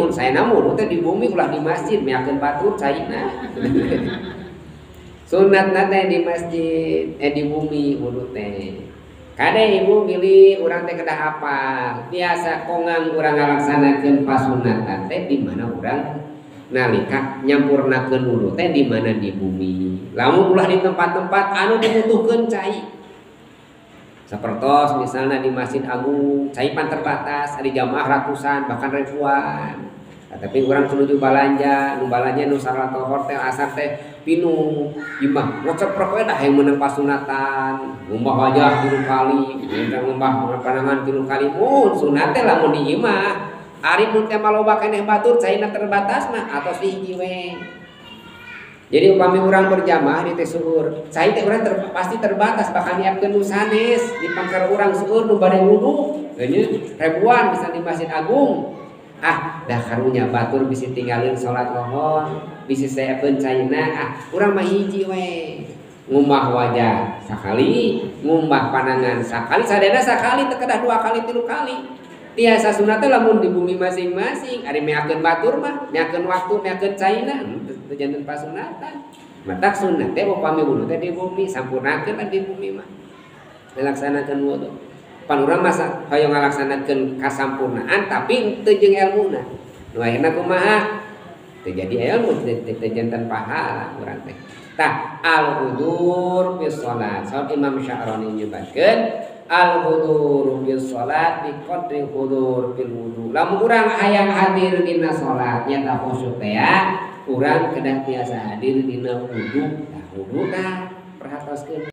mun saena wudu teh di bumi ulah di masjid meakeun batur caina. Sunatna teh di masjid di bumi wudu teh. Kade ibu bilih urang teh kedah apal. Biasa kongang urang ngalaksanakeun pasunatan teh di mana urang nalika nyampurnakeun wudu teh di mana di bumi. Lamun ulah di tempat-tempat anu dibutuhkeun cai. Sapertos misalnya di Masjid Agung, cai pan terbatas, ada jamaah ratusan bahkan ribuan. Nah, tapi urang menuju balanja, nu balanja nu sarato hotel asar teh pinuh, imah ngoceprok we dah yang meunang pasunatan, ngumbah wajah 3 kali, ngumbah panangan 3 kali, mun sunat teh lamun di imah. Ari mun teh maloba keneh batur caina terbatas mah atos hiji we. Jadi upami urang berjamaah di teh seueur, cai teh urang pasti terbatas bakal nyiapkeun nu sanes di pangkar urang seueur nu bade wudu, nya ribuan bisa di Masjid Agung. Ah, dah karunya batur bisi tinggalin salat lohor, bisi saepeun caina, ah urang mah hiji we. Ngumbah wajah sakali, ngumbah panangan sakali, sadayana sakali teu kedah 2 kali 3 kali. Tiasa sunat teh lamun di bumi masing-masing, ari meakeun batur mah, meakeun waktu, meakeun caina, teu janten pasunatan. Matak sunat teh upami wudu teh di bumi, sampurnakeun di bumi mah. Ngalaksanakeun wudu. Pan urang mah hoyong ngalaksanakeun kasampurnaan tapi teu jeung elmuna. Nu akhirna kumaha? Teu jadi ilmu, teu janten pahala urang teh. Tah al-hudur fi shalat. Saur Imam Sya'rani nyebatkeun al-hudur fi shalat bi qadri hudur fil wudu. Lamun urang hayang hadir dina salat nyata khusyuk teh ya, urang kedah tiasa hadir dina wudu. Tah wudu tah perhatoskeun.